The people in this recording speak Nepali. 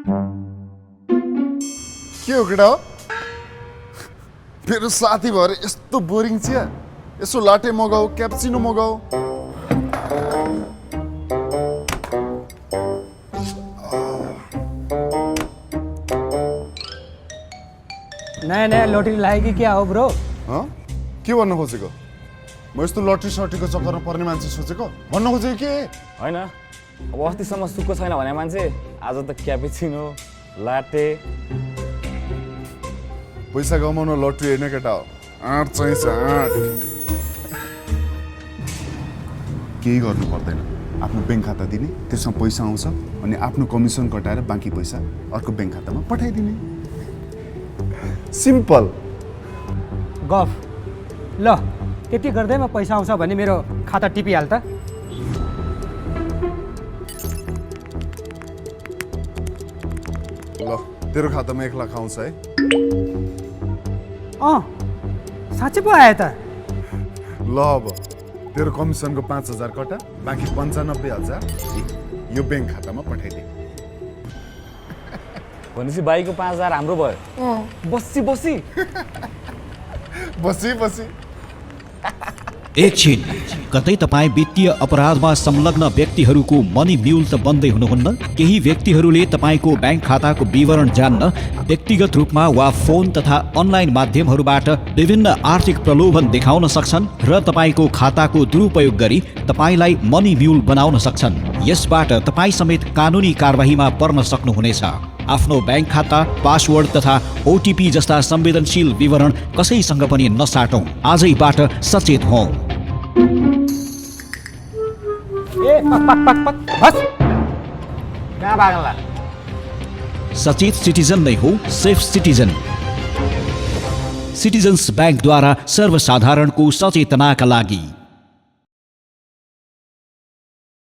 के हो केटा हो? मेरो साथी भएर यस्तो बोरिङ चिया, यसो लाटे मगाऊ, क्याप्चिनो मगाऊ। नयाँ नयाँ लोटरी लाग्यो कि क्या हो ब्रो? के भन्न खोजेको? म यस्तो लटरी सटीको चक्करमा पर्ने मान्छे सोचेको? भन्न खोजेको के? होइन, अब अस्तिसम्म सुक्को छैन भने मान्छे आज त क्यापेचिनो लाटे। पैसा कमाउन लटरी होइन केटा हो, आँट चाहिन्छ आँट। केही गर्नु पर्दैन, आफ्नो ब्याङ्क खाता दिने, त्यसमा पैसा आउँछ अनि आफ्नो कमिसन कटाएर बाँकी पैसा अर्को ब्याङ्क खातामा पठाइदिने। सिम्पल। गफ ल, त्यति गर्दैमा पैसा आउँछ भने मेरो खाता टिपिहाल त। ल, तेरो खातामा 1 लाख आउँछ है। साँच्चै पो आयो त। ल अब तेरो कमिसनको 5,000 कटा, बाँकी 95,000 यो ब्याङ्क खातामा पठाइदे। भनेपछि बाईको 5,000 हाम्रो भयो। बसी बसी बसी बसी। एकछिन, कतै तपाईँ वित्तीय अपराधमा संलग्न व्यक्तिहरूको मनी म्युल त बन्दै हुनुहुन्न? केही व्यक्तिहरूले तपाईँको ब्याङ्क खाताको विवरण जान्न व्यक्तिगत रूपमा वा फोन तथा अनलाइन माध्यमहरूबाट विभिन्न आर्थिक प्रलोभन देखाउन सक्छन् र तपाईँको खाताको दुरुपयोग गरी तपाईँलाई मनी म्युल बनाउन सक्छन्। यसबाट तपाईँ समेत कानुनी कारबाहीमा पर्न सक्नुहुनेछ। आफ्नो ब्याङ्क खाता, पासवर्ड तथा ओटिपी जस्ता संवेदनशील विवरण कसैसँग पनि नसाटौँ। आजैबाट सचेत हौँ। ए पक पक पक पक बस। कहाँ भागला? सचेत सिटिजन नै हो सेफ सिटिजन। सिटिजन्स ब्याङ्कद्वारा सर्वसाधारणको सचेतनाका लागि।